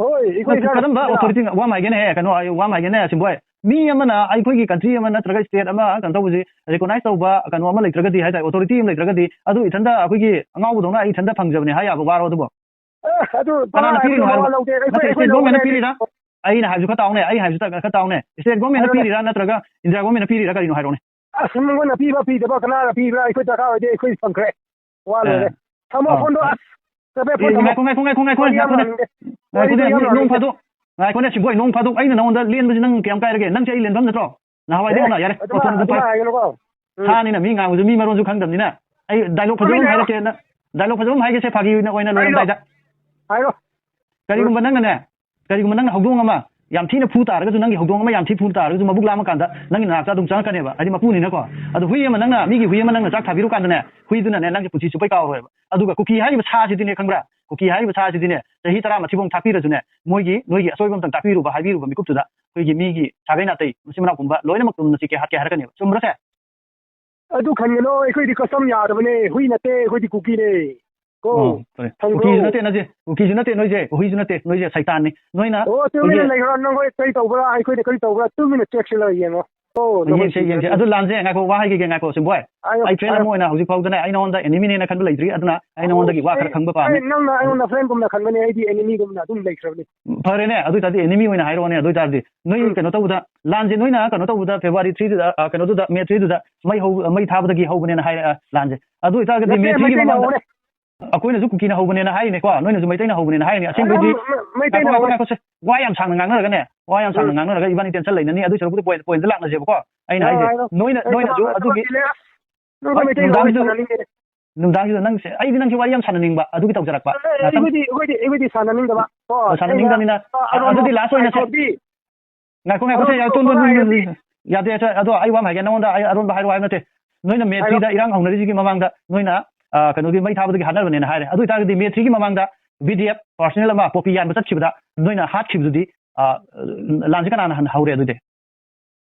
ꯍꯣꯏ, ꯑꯩꯈꯣꯏ ꯅꯪ ꯏꯁꯥꯅ ꯀꯔꯝꯕ ꯄꯤꯕꯅꯤꯅ꯫ ꯑꯣꯊꯣꯔꯤꯇꯤ? ꯋꯥ ꯑꯃ ꯍꯥꯏꯒꯦꯅꯦ, ꯀꯩꯅꯣ, ꯑꯩ ꯋꯥ ꯑꯃ ꯍꯥꯏꯒꯦꯅꯦ, ꯁꯤꯝꯕꯣꯏ꯫ ꯃꯤ ꯑꯃꯅ ꯑꯩꯈꯣꯏꯒꯤ ꯀꯟꯇ꯭ꯔꯤ ꯑꯃ ꯅꯠꯇ꯭ꯔꯒ ꯁ꯭ꯇꯦꯠ ꯑꯃ ꯀꯩꯅꯣ ꯇꯧꯕꯁꯤ ꯔꯤꯀꯣꯅꯥꯏꯁ ꯇꯧꯕ ꯀꯩꯅꯣ ꯑꯃ ꯂꯩꯇ꯭ꯔꯒꯗꯤ, ꯍꯥꯏ ꯇꯥꯔꯦ, ꯑꯣꯊꯣꯔꯤꯇꯤ ꯑꯃ ꯂꯩꯇ꯭ꯔꯒꯗꯤ, ꯑꯗꯨ ꯏꯊꯟꯇ ꯑꯩꯈꯣꯏꯒꯤ ꯑꯉꯥꯎꯕꯗꯧꯅ ꯑꯩ ꯏꯊꯟꯇ ꯐꯪꯖꯕꯅꯦ ꯍꯥꯏ ꯌꯥꯕ ꯋꯥꯔꯣ ꯑꯗꯨꯕꯣ? ꯑꯦ, ꯑꯗꯨ ꯀꯅꯥꯅ ꯄꯤꯔꯤꯅꯣ ꯍꯥꯏꯔꯣ? ꯂꯧꯗꯦ꯫ ꯑꯩꯈꯣꯏ, ꯅꯠꯇꯦ, ꯑꯩꯈꯣꯏ ꯁ꯭ꯇꯦꯠ ꯂꯧꯕ ꯒꯣꯔꯃꯦꯟꯅ ꯅꯠꯇꯦ꯫ ꯄꯤꯔꯤꯔꯥ? ꯑꯩꯅ ꯍꯥꯏꯕꯁꯨ ꯈꯔ ꯇꯥꯎꯅꯦ, ꯑꯩ ꯍꯥꯏꯕꯁꯨ ꯈꯔ ꯇꯥꯎꯅꯦ꯫ ꯁ꯭ꯇꯦꯠ ꯒꯣꯔꯃꯦꯟꯅ ꯍꯥꯏꯔꯣꯅꯦ꯫ ꯄꯤꯔꯤꯔꯥ ꯅꯠꯇ꯭ꯔꯒ ꯏꯟꯗꯤꯌꯥ ꯒꯣꯔꯃꯦꯟꯅ ꯄꯤꯔꯤꯔꯥ, ꯀꯔꯤꯅꯣ ꯍꯥꯏꯔꯣꯅꯦ? ꯑꯁ, ꯃꯉꯣꯟꯗ ꯄꯤꯕ ꯄꯤꯗꯕ ꯀꯅꯥꯅ ꯄꯤꯕ꯭ꯔꯥ? ꯑꯩꯈꯣꯏ ꯗꯔꯀꯥꯔ ꯑꯣꯏꯗꯦ, ꯑꯩꯈꯣꯏ ꯐꯪꯈ꯭ꯔꯦ꯫ ꯋꯥ ꯂꯣꯏꯔꯦ꯫ ꯑꯦ꯫ ꯊꯝꯃꯣ ꯑꯥ, ꯐꯣꯟꯗꯣ, ꯑꯥ꯫ ꯑꯁ, ꯆꯠꯄꯦ, ꯐꯣꯟ ꯑꯦ, ꯊꯝꯃꯣ꯫ ꯉꯥꯏꯈꯣ, ꯉꯥꯏꯈꯣ, ꯉꯥꯏꯈꯣ, ꯉꯥꯏꯈꯣ, ꯋꯥꯔꯤ ꯌꯥꯝ ꯉꯥꯏꯈꯣꯅꯦ꯫ ꯉꯥꯡꯅꯤꯡꯗꯦ꯫ ꯉꯥꯏꯈꯣꯅꯦ, ꯋꯥꯔꯤꯗꯣ ꯌꯥꯝ ꯃꯤ, ꯅꯣꯡ ꯉꯥꯡꯅꯤꯡꯗꯦ꯫ ꯐꯥꯗꯣꯛ, ꯉꯥꯏꯈꯣꯅꯦ, ꯁꯤꯕꯣꯏ, ꯅꯣꯡ ꯐꯥꯗꯣꯛ ꯑꯩꯅ ꯅꯉꯣꯟꯗ ꯂꯦꯟꯕꯁꯤ ꯅꯪ ꯀꯌꯥꯝ ꯀꯥꯏꯔꯒꯦ? ꯅꯪꯁꯦ ꯑꯩ ꯂꯦꯟꯐꯝ ꯅꯠꯇ꯭ꯔꯣ? ꯅꯍꯥꯟꯋꯥꯏꯗꯩ ꯑꯦ, ꯍꯧꯅ, ꯌꯥꯔꯦ, ꯑꯗꯨꯃꯥꯏ-, ꯃꯇꯝ ꯑꯗꯨꯃꯥꯏ ꯐꯔꯦ꯫ ꯍꯥꯏꯒꯅꯨꯀꯣ꯫ ꯎꯝ꯫ ꯁꯥꯅꯤꯅ ꯃꯤ ꯉꯥꯡꯕꯁꯨ ꯃꯤ ꯃꯔꯣꯟꯁꯨ ꯈꯪꯗꯕꯅꯤꯅ꯫ ꯑꯩ ꯗꯥꯏꯂꯣꯛ ꯐꯖꯕ ꯑꯃ ꯆꯨꯝꯃꯤꯅꯦ꯫ ꯍꯥꯏꯔꯛꯀꯦ, ꯅ-, ꯗꯥꯏꯂꯣꯛ ꯐꯖꯕ ꯑꯃ ꯍꯥꯏꯒꯦꯁꯦ, ꯐꯥꯒꯤ ꯑꯣꯏꯅ, ꯑꯣꯏꯅ ꯍꯥꯏꯔꯣ꯫ ꯂꯣꯏꯔꯝꯗꯥꯏꯗ꯫ ꯍꯥꯏꯔꯣ꯫ ꯀꯔꯤꯒꯨꯝꯕ ꯅꯪꯅꯅꯦ, ꯀꯔꯤꯒꯨꯝꯕ ꯅꯪꯅ ꯍꯧꯗꯣꯡ ꯑꯃ ꯌꯥꯝ ꯊꯤꯅ ꯐꯨ ꯇꯥꯔꯒꯁꯨ, ꯅꯪꯒꯤ ꯍꯧꯗꯣꯡ ꯑꯃ ꯌꯥꯝ ꯊꯤ ꯐꯨ ꯇꯥꯔꯒꯁꯨ, ꯃꯕꯨꯛ ꯂꯥꯝꯃꯀꯥꯟꯗ ꯅꯪꯒꯤ ꯅꯅꯥꯛꯇ ꯑꯗꯨꯝ ꯆꯪꯉꯛꯀꯅꯦꯕ, ꯍꯥꯏꯗꯤ ꯃꯄꯨꯅꯤꯅꯀꯣ꯫ ꯑꯗꯣ ꯍꯨꯏ ꯑꯃ ꯅꯪꯅ, ꯃꯤꯒꯤ ꯍꯨꯏ ꯑꯃ ꯅꯪꯅ ꯆꯥꯛ ꯊꯥꯕꯤꯔꯨꯀꯥꯟꯗꯅꯦ, ꯍꯨꯏꯗꯨꯅꯅꯦ ꯅꯪꯁꯦ ꯄꯨꯟꯁꯤ ꯆꯨꯞꯄꯩ ꯀꯥꯎꯔꯣꯏꯕ꯫ ꯑꯗꯨꯒ ꯀꯨꯀꯤ ꯍꯥꯏꯔꯤꯕ ꯁꯥꯁꯤꯗꯤꯅꯦ, ꯈꯪꯕ꯭ꯔꯥ? ꯀꯨꯀꯤ ꯍꯥꯏꯔꯤꯕ ꯁꯥꯁꯤꯗꯤꯅꯦ, ꯆꯍꯤ ꯇꯔꯥ ꯃꯊꯤꯐꯧ ꯊꯥꯛꯄꯤꯔꯁꯨꯅꯦ, ꯃꯣꯏꯒꯤ, ꯅꯣꯏꯒꯤ ꯑꯁꯣꯏꯕ ꯑꯝꯇꯪ ꯇꯥꯛꯄꯤꯔꯨꯕ, ꯍꯥꯏꯕꯤꯔꯨꯕ ꯃꯤꯀꯨꯞꯇꯨꯗ ꯑꯩꯈꯣꯏꯒꯤ ꯃꯤꯒꯤ ꯁꯥꯒꯩ ꯅꯥꯇꯩ, ꯃꯆꯤꯟ ꯃꯅꯥꯎ ꯄꯨꯝꯕ ꯂꯣꯏꯅꯃꯛ ꯇꯨꯝꯅ ꯆꯤꯛꯀꯦ ꯍꯥꯠꯀꯦ ꯍꯥꯏꯔꯛꯀꯅꯦꯕ꯫ ꯆꯨꯝꯕ꯭ꯔꯁꯦ? ꯑꯗꯨ ꯈꯟꯒꯅꯣ, ꯑꯩꯈꯣꯏꯗꯤ ꯀꯁꯇꯝ ꯌꯥꯗꯕꯅꯦ, ꯍꯨꯏ ꯅꯠꯇꯦ, ꯑꯩꯈꯣꯏꯗꯤ ꯀꯨꯀꯤꯅꯦ꯫ ꯀꯣ, ꯑꯣ, ꯐꯔꯦ꯫ ꯈꯪꯕ꯭ꯔꯣ? ꯀꯨꯀꯤꯁꯨ ꯅꯠꯇꯦ ꯅꯪꯁꯦ, ꯀꯨꯀꯤꯁꯨ ꯅꯠꯇꯦ ꯅꯣꯏꯁꯦ, ꯍꯨꯏꯁꯨ ꯅꯠꯇꯦ ꯅꯣꯏꯁꯦ, ꯁꯩꯇꯥꯟꯅꯤ꯫ ꯅꯣꯏꯅ ꯑꯣ, ꯇꯨꯃꯤꯟꯅ ꯑꯩꯈꯣꯏꯒꯤ ꯂꯩꯈ꯭ꯔꯣ, ꯅꯈꯣꯏ ꯀꯔꯤ ꯇꯧꯕ꯭ꯔꯥ, ꯑꯩꯈꯣꯏꯗ ꯀꯔꯤ ꯇꯧꯕ꯭ꯔꯥ, ꯇꯨꯃꯤꯟꯅ ꯆꯦꯛꯁꯤꯜꯂꯒ ꯌꯦꯡꯉꯣ꯫ ꯑꯣ, ꯌꯦꯡꯁꯦ, ꯌꯦꯡꯁꯦ꯫ ꯑꯗꯨ ꯂꯥꯟꯁꯦ, ꯉꯥꯏꯈꯣ, ꯋꯥ ꯍꯥꯏꯈꯤꯒꯦ, ꯉꯥꯏꯈꯣ, ꯁꯤꯝꯕꯣꯏ꯫ ꯑꯩ friend ꯑꯃ ꯑꯣꯏꯅ ꯍꯧꯖꯤꯛ ꯐꯥꯎꯗꯅꯦ, ꯑꯩ ꯅꯉꯣꯟꯗ enemyꯅꯦꯅ ꯈꯟꯕ ꯂꯩꯇ꯭ꯔꯤ, ꯑꯗꯨꯅ ꯑꯩ ꯅꯉꯣꯟꯗꯒꯤ ꯋꯥ ꯈꯔ ꯈꯪꯕ ꯄꯥꯝꯃꯤ꯫ ꯑꯩ, ꯅꯪꯅ ꯑꯩꯉꯣꯟꯗ friendꯒꯨꯝꯅ ꯈꯟꯕꯅꯦ, ꯑꯩꯗꯤ enemyꯒꯨꯝꯅ ꯑꯗꯨꯝ ꯂꯩꯈ꯭ꯔꯕꯅꯤ꯫ ꯐꯔꯦꯅꯦ, ꯑꯗꯨ ꯑꯣꯏꯇꯥꯔꯗꯤ enemy ꯑꯣꯏꯅ ꯍꯥꯏꯔꯛꯑꯣꯅꯦ꯫ ꯑꯗꯨ ꯑꯣꯏꯇꯥꯔꯗꯤ ꯅꯣꯏ ꯎꯝ꯫ ꯀꯩꯅꯣ ꯇꯧꯕꯗ, ꯂꯥꯟꯁꯦ ꯅꯣꯏꯅ ꯀꯩꯅꯣ ꯇꯧꯕꯗ, February threeꯗꯨꯗ, ꯑ, ꯀꯩꯅꯣꯗꯨꯗ, May threeꯗꯨꯗ ꯃꯩ ꯍꯧ-, ꯃꯩ ꯊꯥꯕꯗꯒꯤ ꯍꯧꯕꯅꯦꯅ ꯍꯥꯏꯔꯛꯑꯦ ꯂꯥꯟꯁꯦ꯫ ꯑꯗꯨ ꯑꯣꯏꯇꯥꯔꯒꯗꯤ ꯅꯠꯇꯦ, May threeꯒꯤ ꯃꯩꯇꯩꯅ ꯃꯃꯥꯡꯗ ꯍꯧꯔꯦ꯫ ꯑꯩꯈꯣꯏꯅꯁꯨ ꯀꯨꯀꯤꯅ ꯍꯧꯕꯅꯦꯅ ꯍꯥꯏꯔꯤꯅꯦꯀꯣ, ꯅꯣꯏꯅꯁꯨ ꯃꯩꯇꯩꯅ ꯍꯧꯕꯅꯦꯅ ꯍꯥꯏꯔꯤꯅꯦ꯫ ꯑꯁꯦꯡꯕꯩꯗꯤ ꯃꯩꯇꯩꯅ ꯉꯥꯏꯈꯣ, ꯉꯥꯏꯈꯣ, ꯍꯧꯔꯦ꯫ ꯉꯥꯏꯈꯣꯁꯦ꯫ ꯋꯥ ꯌꯥꯝ ꯁꯥꯡꯅ ꯉꯥꯡꯅꯔꯒꯅꯦ, ꯋꯥ ꯌꯥꯝ ꯁꯥꯡꯅ ꯎꯝ꯫ ꯉꯥꯡꯅꯔꯒ ꯏꯕꯥꯅꯤ tension ꯂꯩꯅꯅꯤ꯫ ꯑꯗꯨꯏ ꯁꯔꯨꯛꯄꯨꯗꯤ point, pointꯇ ꯂꯥꯛꯅꯁꯦꯕꯀꯣ꯫ ꯑꯩꯅ ꯍꯥꯏꯁꯦ, ꯍꯣꯏ, ꯍꯣꯏ꯫ ꯅꯣꯏꯅ, ꯑꯩ ꯅꯣꯏꯅꯁꯨ ꯊꯕꯛ, ꯑꯗꯨꯒꯤ ꯊꯕꯛ ꯆꯤꯜꯂꯦ꯫ ꯅꯪ ꯍꯣꯏ, ꯃꯩꯇꯩ ꯂꯣꯟ ꯅꯨꯡꯗꯥꯡꯁꯤꯗ, ꯁꯥꯟꯅꯅꯤꯡꯗꯦ꯫ ꯅꯨꯡꯗꯥꯡꯁꯤꯗ ꯅꯪꯁꯦ, ꯑꯩꯗꯤ ꯅꯪꯁꯦ ꯋꯥꯔꯤ ꯌꯥꯝ ꯁꯥꯟꯅꯅꯤꯡꯕ, ꯑꯗꯨꯒꯤ ꯇꯧꯖꯔꯛꯄ꯫ ꯑꯦ, ꯑꯦ, ꯉꯥꯛꯇꯪ ꯑꯩꯈꯣꯏꯗꯤ, ꯑꯩꯈꯣꯏꯗꯤ, ꯑꯩꯈꯣꯏꯗꯤ ꯁꯥꯟꯅꯅꯤꯡꯗꯕ꯫ ꯀꯣ, ꯑꯣ, ꯁꯥꯟꯅꯅꯤꯡꯗꯕꯅꯤꯅ, ꯑꯩꯅ ꯑ-, ꯑꯗꯨꯗꯤ last ꯑꯣꯏꯅꯁꯦ꯫ ꯉꯥꯏꯈꯣ, ꯉꯥꯏꯈꯣꯁꯦ, ꯑꯔꯣꯟꯕ ꯌꯥ-, ꯇꯣꯟ, ꯇꯣꯟ, ꯍꯥꯏꯔꯗꯤ ꯌꯥꯗꯦ, ꯌꯥꯗꯦ, ꯑꯗꯣ ꯑꯩ ꯋꯥ ꯑꯃ ꯍꯥꯏꯒꯦ ꯅꯉꯣꯟꯗ, ꯑꯩ ꯑꯔꯣꯟꯕ ꯍꯥꯏꯔꯣ ꯍꯥꯏꯕ ꯅꯠꯇꯦ꯫ ꯅꯣꯏꯅ May threeꯗ ꯍꯥꯏꯔꯣ꯫ ꯏꯔꯥꯡ ꯍꯧꯅꯔꯤꯁꯤꯒꯤ ꯃꯃꯥꯡꯗ ꯅꯣꯏꯅ, ꯑ, ꯀꯩꯅꯣꯒꯤ ꯃꯩ ꯊꯥꯕꯗꯒꯤ ꯍꯥꯠꯅꯕꯅꯦꯅ ꯍꯥꯏꯔꯦ꯫ ꯑꯗꯨ ꯑꯣꯏꯇꯥꯔꯒꯗꯤ May threeꯒꯤ ꯃꯃꯥꯡꯗ B D F personnel ꯑꯃ poppy ꯌꯥꯟꯕ ꯆꯠꯈꯤꯕꯗ ꯅꯣꯏꯅ ꯍꯥꯠꯈꯤꯕꯗꯨꯗꯤ, ꯑ, ꯂꯥꯟꯁꯦ ꯀꯅꯥꯅ ꯍꯥꯟꯅ ꯍꯧꯔꯦ ꯑꯗꯨꯗꯤ?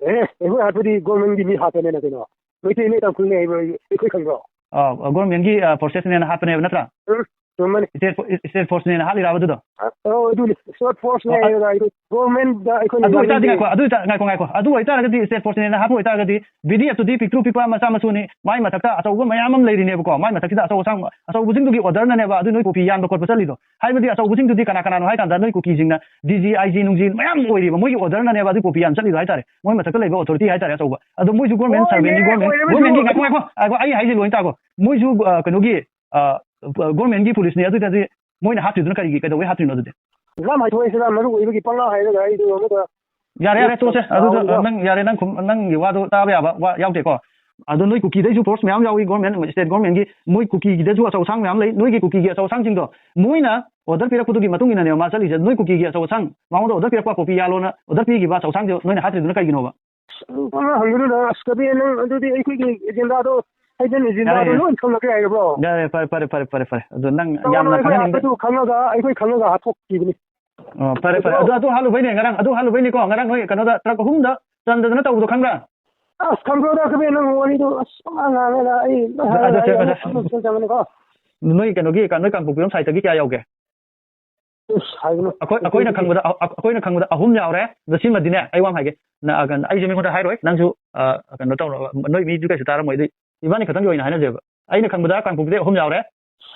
ꯑꯦ, ꯑꯩꯈꯣꯏ ꯍꯥꯠꯄꯗꯤ governmentꯀꯤ ꯃꯤ ꯍꯥꯠꯄꯅꯦꯅ ꯀꯩꯅꯣ꯫ ꯃꯩꯇꯩꯅꯦ ꯇꯥꯡꯈꯨꯜꯅꯦ ꯍꯥꯏꯕ ꯑꯩꯈꯣꯏ ꯈꯪꯕ꯭ꯔꯣ? ꯑ, governmentꯀꯤ, ꯑ, forcesꯅꯦꯅ ꯍꯥꯠꯄꯅꯦꯕ ꯅꯠꯇ꯭ꯔꯥ? ꯎꯝ, ꯆꯨꯝꯃꯅꯤ꯫ State fo-, state forceꯅꯦꯅ ꯍꯥꯠꯂꯤꯔꯕ ꯑꯗꯨꯗꯣ? ꯑ, ꯑꯣ, ꯑꯗꯨꯅꯤ꯫ State forceꯅꯦ ꯑ, ꯑ, ꯍꯥꯏꯔꯒ ꯑꯩꯈꯣꯏ governmentꯗ ꯑꯩꯈꯣꯏꯅ ꯑꯗꯨ ꯑꯣꯏꯇꯥꯔꯗꯤ ꯉꯥꯡꯅꯤꯡꯗꯦ꯫ ꯉꯥꯏꯈꯣ, ꯑꯗꯨ ꯑꯣꯏꯇꯥ-, ꯉꯥꯏꯈꯣ, ꯉꯥꯏꯈꯣ꯫ ꯑꯗꯨ ꯑꯣꯏꯇꯥꯔꯒꯗꯤ state forceꯅꯦꯅ ꯍꯥꯠꯄ ꯑꯣꯏꯇꯥꯔꯒꯗꯤ B D Fꯇꯨꯗꯤ ꯄꯤꯛꯇ꯭ꯔꯨ ꯄꯤꯛꯄ ꯃꯆꯥ ꯃꯁꯨꯅꯤ, ꯃꯥꯏ ꯃꯊꯛꯇ ꯑꯆꯧꯕ ꯃꯌꯥꯝ ꯑꯃ ꯂꯩꯔꯤꯅꯦꯕꯀꯣ, ꯃꯥꯏ ꯃꯊꯛꯁꯤꯗ ꯑꯆꯧ ꯑꯁꯥꯡ, ꯑꯆꯧꯕꯁꯤꯡꯗꯨꯒꯤ orderꯅꯅꯦꯕ ꯑꯗꯨ ꯅꯣꯏ poppy ꯌꯥꯟꯕ ꯈꯣꯠꯄ ꯆꯠꯂꯤꯗꯣ꯫ ꯍꯥꯏꯕꯗꯤ ꯑꯆꯧꯕꯁꯤꯡꯗꯨꯗꯤ ꯀꯅꯥ ꯀꯅꯥꯅꯣ ꯍꯥꯏ ꯀꯥꯟꯗ ꯅꯣꯏ ꯀꯨꯀꯤꯁꯤꯡꯅ D G, I G ꯅꯨꯡꯖꯤ ꯃꯌꯥꯝ ꯑꯣꯏꯔꯤꯕ, ꯃꯣꯏꯒꯤ orderꯅꯅꯦꯕ ꯑꯗꯨ poppy ꯌꯥꯟ ꯆꯠꯂꯤꯗꯣ ꯍꯥꯏꯇꯥꯔꯦ꯫ ꯃꯣꯏ ꯃꯊꯛꯇ ꯂꯩꯕ authority ꯍꯥꯏꯇꯥꯔꯦ ꯑꯆꯧꯕ꯫ ꯑꯗꯣ ꯃꯣꯏꯁꯨ government ꯍꯣꯏꯅꯦ, servantꯅꯤ, government, ꯑꯣꯏꯔꯕꯁꯨ governmentꯀꯤ, ꯉꯥꯏꯈꯣ, ꯉꯥꯏꯈꯣ, ꯉꯥꯏꯈꯣ, ꯑꯩ ꯍꯥꯏꯁꯦ ꯂꯣꯏ ꯇꯥꯈꯣ꯫ ꯃꯣꯏꯁꯨ, ꯑ, ꯀꯩꯅꯣꯒꯤ, ꯑ, governmentꯀꯤ policeꯅꯤ, ꯑꯗꯨ ꯑꯣꯏꯇꯥꯔꯗꯤ ꯃꯣꯏꯅ ꯍꯥꯠꯇ꯭ꯔꯤꯗꯨꯅ ꯀꯔꯤꯒꯤ, ꯀꯩꯗꯧꯕꯩ ꯍꯥꯠꯇ꯭ꯔꯤꯅꯣ ꯑꯗꯨꯗꯤ? ꯂꯝ ꯍꯥꯏꯊꯣꯛꯑꯁꯤꯔ, ꯃꯔꯨ ꯑꯣꯏꯕꯒꯤ ꯄꯪꯉꯥ ꯍꯥꯏꯔꯒ ꯑꯩꯗꯣ ꯑꯃꯗ ꯌꯥꯔꯦ, ꯌꯥꯔꯦ, ꯇꯣꯛꯑꯁꯦ꯫ ꯑꯗꯨꯗꯣ, ꯌꯥꯎꯔꯤꯗꯣ꯫ ꯅꯪ ꯌꯥꯔꯦ, ꯅꯪ ꯈꯨꯝ-, ꯅꯪꯒꯤ ꯋꯥꯗꯣ ꯇꯥꯕ ꯌꯥꯕ ꯋꯥ ꯌꯥꯎꯗꯦꯀꯣ꯫ ꯑꯗꯣ ꯅꯣꯏ ꯀꯨꯀꯤꯗꯩꯁꯨ force ꯃꯌꯥꯝ ꯌꯥꯎꯏ, government, state governmentꯀꯤ, ꯃꯣꯏ ꯀꯨꯀꯤꯒꯤꯗꯁꯨ ꯑꯆꯧ ꯑꯁꯥꯡ ꯃꯌꯥꯝ ꯂꯩ꯫ ꯅꯣꯏꯒꯤ ꯀꯨꯀꯤꯒꯤ ꯑꯆꯧ ꯑꯁꯥꯡꯁꯤꯡꯗꯣ ꯃꯣꯏꯅ order ꯄꯤꯔꯛꯄꯗꯨꯒꯤ ꯃꯇꯨꯡ ꯏꯟꯅꯅꯦꯕ ꯃꯥ ꯆꯠꯂꯤꯁꯦ꯫ ꯅꯣꯏ ꯀꯨꯀꯤꯒꯤ ꯑꯆꯧ ꯑꯁꯥꯡ ꯃꯉꯣꯟꯗ order ꯄꯤꯔꯛꯄ, poppy ꯌꯥꯜꯂꯣꯅ order ꯄꯤꯈꯤꯕ ꯑꯆꯧ ꯑꯁꯥꯡꯁꯤꯡꯗꯣ ꯅꯣꯏꯅ ꯍꯥꯠꯇ꯭ꯔꯤꯗꯨꯅ ꯀꯩꯒꯤꯅꯣꯕ? ꯑꯁ, ꯑꯗꯨ ꯄꯪꯍꯪ ꯍꯪꯒꯅꯨꯗ꯫ ꯑꯁ, ꯀꯕꯤ, ꯅꯪ ꯑꯗꯨꯗꯤ ꯑꯩꯈꯣꯏꯒꯤ agendaꯗꯣ, hidden agendaꯗꯣ ꯌꯥꯔꯦ, ꯌꯥꯔꯦ꯫ ꯂꯣꯏ ꯈꯪꯂꯒꯦ ꯍꯥꯏꯔꯕ꯭ꯔꯣ? ꯌꯥꯔꯦ, ꯐꯔꯦ, ꯐꯔꯦ, ꯐꯔꯦ, ꯐꯔꯦ, ꯐꯔꯦ꯫ ꯑꯗꯣ ꯅꯪ ꯇꯧꯔꯣ, ꯌꯥꯝꯅ ꯑꯩꯈꯣꯏ ꯈꯪꯍꯟꯅꯤꯡꯕ ꯍꯥꯠꯄꯗꯨ ꯈꯪꯂꯒ, ꯑꯩꯈꯣꯏ ꯈꯪꯂꯒ ꯍꯥꯠꯇꯣꯛꯈꯤꯕꯅꯤ꯫ ꯑꯣ, ꯐꯔꯦ, ꯐꯔꯦ꯫ ꯑꯗꯣ ꯑꯗꯨ ꯍꯥꯠꯂꯨꯕꯩꯅꯦ ꯉꯔꯥꯡ, ꯑꯗꯨ ꯍꯥꯠꯂꯨꯕꯩꯅꯤꯀꯣ ꯉꯔꯥꯡ ꯅꯣꯏ ꯀꯩꯅꯣꯗ truck ꯑꯍꯨꯝꯗ ꯆꯟꯗꯗꯅ ꯇꯧꯕꯗꯣ ꯈꯪꯕ꯭ꯔꯥ? ꯑꯁ, ꯈꯪꯕ꯭ꯔꯣꯗ, ꯀꯕꯤ, ꯅꯪ ꯋꯥꯔꯤꯗꯣ, ꯑꯁ, ꯄꯪꯉꯥꯡ ꯉꯥꯡꯉꯦꯗ꯫ ꯑꯩ ꯂꯣꯏ ꯑꯗꯣ, ꯍꯥꯏꯔꯒ ꯑꯗꯣ, ꯑꯩ ꯑꯗꯣ, ꯑꯃꯨꯛ ꯑꯃꯨꯛ ꯆꯪꯒꯅꯤꯀꯣ꯫ ꯅꯣꯏ ꯀꯩꯅꯣꯒꯤ, ꯅꯣꯏ ꯀꯥꯡꯄꯣꯛꯄꯤꯔꯣꯝ sideꯇꯒꯤ ꯀꯌꯥ ꯌꯥꯎꯒꯦ? ꯑꯁ, ꯍꯥꯏꯒꯅꯨ꯫ ꯑꯩꯈꯣꯏ ꯑꯩꯈꯣꯏꯅ ꯈꯪꯕꯗ ꯑꯩꯈꯣꯏꯅ ꯈꯪꯕꯗ ꯑꯍꯨꯝ ꯌꯥꯎꯔꯦ꯫ ꯑꯗꯣ ꯁꯤꯃꯗꯤꯅꯦ, ꯑꯩ ꯋꯥ ꯑꯃ ꯍꯥꯏꯒꯦ꯫ ꯅ- ꯑ, ꯀꯩꯅꯣ, ꯑꯩꯁꯨ ꯃꯤꯉꯣꯟꯗ ꯍꯥꯏꯔꯣꯏ, ꯅꯪꯁꯨ ꯑ, ꯀꯩꯅꯣ ꯇꯧꯔꯣ, ꯅꯣꯏ ꯃꯤꯗꯨ ꯀꯩꯁꯨ ꯇꯥꯔꯝꯃꯣꯏ꯫ ꯑꯗꯨ ꯏꯕꯥꯅꯤ ꯈꯛꯇꯪꯒꯤ ꯑꯣꯏꯅ ꯍꯥꯏꯅꯁꯦꯕ꯫ ꯑꯩꯅ ꯈꯪꯕꯗ ꯀꯥꯡꯄꯣꯛꯄꯤꯗꯩ ꯑꯍꯨꯝ ꯌꯥꯎꯔꯦ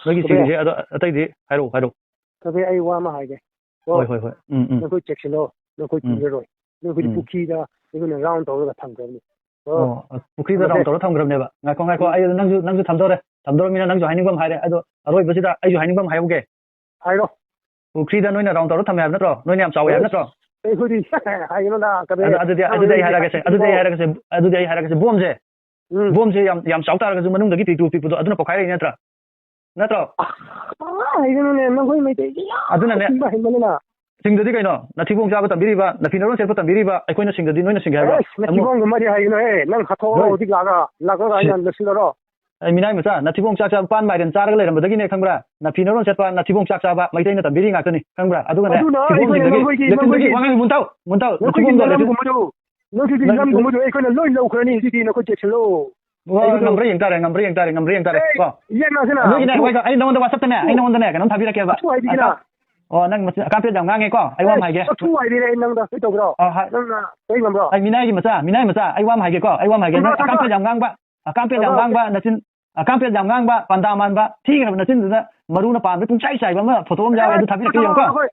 ꯅꯣꯏꯒꯤ ꯀꯕꯤ꯫ ꯁꯤꯒꯤꯁꯦ꯫ ꯑꯗꯣ ꯑꯇꯩꯗꯤ ꯍꯥꯏꯔꯛꯑꯣ, ꯍꯥꯏꯔꯛꯑꯣ꯫ ꯀꯕꯤ, ꯑꯩ ꯋꯥ ꯑꯃ ꯍꯥꯏꯒꯦ꯫ ꯍꯣꯏ, ꯍꯣꯏ, ꯍꯣꯏ꯫ ꯎꯝ, ꯎꯝ꯫ ꯅꯈꯣꯏ ꯆꯦꯛꯁꯤꯜꯂꯣ, ꯅꯈꯣꯏ ꯎꯝ꯫ ꯀꯤꯔꯔꯣꯏ꯫ ꯅꯈꯣꯏꯗꯤ ꯎꯝ꯫ ꯄꯨꯈ꯭ꯔꯤꯗ ꯑꯩꯈꯣꯏꯅ ꯔꯥꯎꯟ ꯇꯧꯔꯒ ꯊꯝꯈ꯭ꯔꯕꯅꯤ꯫ ꯑꯣ꯫ ꯑꯣ, ꯄꯨꯈ꯭ꯔꯤꯗ ꯊꯝꯃꯁꯦ꯫ ꯔꯥꯎꯟ ꯇꯧꯔ ꯊꯝꯈ꯭ꯔꯕꯅꯦꯕ꯫ ꯉꯥꯏꯈꯣ, ꯉꯥꯏꯈꯣ, ꯎꯝ꯫ ꯑꯩ ꯅꯪꯁꯨ ꯅꯪꯁꯨ ꯊꯝꯗꯧꯔꯦ꯫ ꯊꯝꯗꯧꯔꯃꯤꯅ ꯅꯪꯁꯨ ꯍꯥꯏꯅꯤꯡꯕ ꯑꯃ ꯍꯥꯏꯔꯦ꯫ ꯑꯗꯣ ꯑꯔꯣꯏꯕꯁꯤꯗ ꯑꯩꯁꯨ ꯍꯥꯏꯅꯤꯡꯕ ꯑꯃ ꯍꯥꯏꯍꯧꯒꯦ꯫ ꯍꯥꯏꯔꯣ꯫ ꯄꯨꯈ꯭ꯔꯤꯗ ꯅꯣꯏꯅ ꯔꯥꯎꯟ ꯇꯧꯔ ꯊꯝꯃꯦ ꯍꯥꯏꯕ ꯅꯠꯇ꯭ꯔꯣ? ꯅꯣꯏꯅ ꯌꯥꯝ ꯆꯥꯎꯋꯦ ꯍꯥꯏꯕ ꯅꯠꯇ꯭ꯔꯣ? ꯑꯩꯈꯣꯏꯗꯤ ꯍꯥꯏꯒꯅꯨꯗ, ꯀꯕꯤ꯫ ꯑꯗ-, ꯑꯗꯨꯗꯤ, ꯅꯪ ꯑꯗꯨꯗꯤ ꯑꯩ ꯍꯧꯖꯤꯛ ꯍꯥꯏꯔꯛꯑꯒꯦꯁꯦ, ꯑꯗꯨꯗꯤ ꯑꯩ ꯍꯥꯏꯔꯛꯑꯒꯦꯁꯦ, ꯑꯗꯨꯗꯤ ꯑꯩ ꯍꯥꯏꯔꯛꯑꯒꯦꯁꯦ, ꯕꯣꯝꯁꯦ, ꯎꯝ꯫ ꯕꯣꯝꯁꯦ ꯌꯥꯝ, ꯌꯥꯝ ꯆꯥꯎ ꯇꯥꯔꯒꯁꯨ ꯃꯅꯨꯡꯗꯒꯤ ꯄꯤꯛꯇ꯭ꯔꯨ ꯄꯤꯛꯄꯗꯣ ꯑꯗꯨꯅ ꯄꯣꯛꯈꯥꯏꯔꯛꯏ ꯅꯠꯇ꯭ꯔꯥ? ꯅꯠꯇ꯭ꯔꯣ? ꯑꯥ, ꯍꯥꯏꯒꯅꯨꯅꯦ, ꯅꯈꯣꯏ ꯃꯩꯇꯩꯁꯦ ꯌꯥꯝ ꯑꯗꯨꯅꯅꯦ꯫ ꯊꯤꯕ ꯍꯩꯃꯟꯂꯦꯅ꯫ ꯁꯤꯡꯗꯗꯤ ꯀꯩꯅꯣ? ꯅꯊꯤꯕꯣꯡ ꯆꯥꯕ ꯇꯝꯕꯤꯔꯤꯕ, ꯅꯐꯤ ꯅꯔꯣꯟ ꯁꯦꯠꯄ ꯇꯝꯕꯤꯔꯤꯕ, ꯑꯩꯈꯣꯏꯅ ꯁꯤꯡꯗꯗꯤ ꯅꯣꯏꯅ ꯁꯤꯡꯒꯦ ꯍꯥꯏꯕ꯭ꯔꯣ? ꯑꯦꯁ, ꯑꯃꯨꯛ ꯅꯊꯤꯕꯣꯡꯗꯨꯃꯗꯤ ꯍꯥꯏꯒꯅꯨꯍꯦ, ꯅꯪ ꯍꯥꯊꯣꯛꯑꯣ ꯍꯣꯏ꯫ ꯍꯧꯖꯤꯛ ꯂꯥꯛꯑꯒ, ꯂꯥꯛꯑꯒ ꯁꯤ-, ꯑꯩꯅ ꯂꯣꯏꯁꯤꯜꯂꯔꯣ? ꯑꯩ ꯃꯤꯅꯥꯏ ꯃꯆꯥ, ꯅꯊꯤꯕꯣꯡ ꯆꯥꯛ ꯆꯥꯕ ꯄꯥꯟ ꯃꯥꯏꯔꯦꯟ ꯆꯥꯔꯒ ꯂꯩꯔꯝꯕꯗꯒꯤꯅꯦ ꯈꯪꯕ꯭ꯔꯥ? ꯅꯐꯤ ꯅꯔꯣꯟ ꯁꯦꯠꯄ, ꯅꯊꯤꯕꯣꯡ ꯆꯥꯛ ꯆꯥꯕ ꯃꯩꯇꯩꯅ ꯇꯝꯕꯤꯔꯤ ꯉꯥꯛꯇꯅꯤ ꯈꯪꯕ꯭ꯔꯥ? ꯑꯗꯨꯒꯅꯦ, ꯑꯗꯨꯅ ꯑꯩꯈꯣꯏꯅ ꯊꯤꯕꯣꯡꯁꯤꯡꯗꯒꯤ, ꯅꯈꯣꯏꯒꯤ, ꯅꯊꯤꯕꯣꯡꯁꯤꯡꯗꯒꯤ, ꯅꯈꯣꯏꯒꯤ, ꯋꯥ ꯉꯥꯡ-, ꯃꯨꯟꯊꯧ, ꯃꯨꯟꯊꯧ, ꯅꯈꯣꯏꯒꯤ ꯅꯊꯤꯕꯣꯡꯗꯣ, ꯅꯊꯤ-, ꯅꯂꯝꯒꯨꯝꯕꯗꯨ, ꯅꯈꯣꯏꯒꯤ ꯅꯪ-, ꯅꯂꯝꯒꯨꯝꯕꯗꯨ ꯑꯩꯈꯣꯏꯅ ꯂꯣꯏ ꯂꯧꯈ꯭ꯔꯅꯤ ꯍꯧꯖꯤꯛꯇꯤ, ꯅꯈꯣꯏ ꯆꯦꯛꯁꯤꯜꯂꯣ꯫ ꯋꯥ ꯑꯩꯕꯨꯗꯨ ꯉꯝꯕ꯭ꯔꯥ ꯌꯦꯡ ꯇꯥꯔꯦ, ꯉꯝꯕ꯭ꯔꯥ ꯌꯦꯡ ꯇꯥꯔꯦ, ꯉꯝꯕ꯭ꯔꯥ ꯌꯦꯡ ꯇꯥꯔꯦ, ꯑꯦ, ꯀꯣ꯫ ꯌꯦꯡ ꯉꯁꯤꯅ, ꯑꯗꯨꯒꯤꯅꯦ, ꯑꯊꯨ-, ꯍꯣꯏ, ꯑꯩ ꯅꯉꯣꯟꯗ WhatsApp-ꯇꯅꯦ, ꯑꯩ ꯑꯊꯨ-, ꯅꯉꯣꯟꯗꯅꯦ ꯀꯩꯅꯣꯝ ꯊꯥꯕꯤꯔꯛꯀꯦꯕ꯫ ꯑꯊꯨ ꯍꯥꯏꯕꯤꯒꯤꯅ꯫ ꯑ, ꯑꯣ, ꯅꯪ ꯃꯁꯤ ꯑꯀꯥꯝꯄꯦꯠ ꯌꯥꯝ ꯉꯥꯡꯉꯦꯀꯣ, ꯑꯩ ꯋꯥ ꯑꯦ, ꯑꯃ ꯍꯥꯏꯒꯦ꯫ ꯑꯊꯨ ꯍꯥꯏꯕꯤꯔꯦ ꯑꯩ ꯅꯪꯗ, ꯀꯩ ꯇꯧꯒꯦꯔꯣ? ꯑ, ꯍꯥꯏ-, ꯅꯪꯅ ꯀꯩ ꯉꯝꯕ꯭ꯔꯣ? ꯑꯩ ꯃꯤꯅꯥꯏꯒꯤ ꯃꯆꯥ, ꯃꯤꯅꯥꯏ ꯃꯆꯥ, ꯑꯩ ꯋꯥ ꯑꯃ ꯍꯥꯏꯒꯦꯀꯣ, ꯑꯩ ꯋꯥ ꯑꯃ ꯍꯥꯏꯒꯦ꯫ ꯊꯝꯕ꯭ꯔꯣ, ꯅꯪ ꯊꯝꯕ꯭ꯔꯣ? ꯑꯀꯥꯝꯄꯦꯠ ꯌꯥꯝ ꯉꯥꯡꯕ, ꯑꯀꯥꯝꯄꯦꯠ ꯌꯥꯝ ꯊꯝꯕ꯭ꯔꯣ? ꯉꯥꯡꯕ ꯅꯆꯤꯟ, ꯑꯀꯥꯝꯄꯦꯠ ꯌꯥꯝ ꯉꯥꯡꯕ, ꯄꯟꯗꯥ ꯃꯥꯟꯕ, ꯊꯤꯈ꯭ꯔꯕ ꯅꯆꯤꯟꯗꯨꯗ ꯃꯔꯨꯅ ꯄꯥꯟꯕ ꯄꯨꯡꯆꯥꯏ ꯆꯥꯏꯕ ꯑꯃ ꯐꯣꯇꯣ ꯑꯃ ꯌꯥꯎꯋꯦ, ꯑꯗꯨ ꯊꯥꯕꯤꯔꯛꯀꯦ ꯌꯦꯡꯉꯨꯀꯣ꯫ ꯑꯩꯈꯣꯏ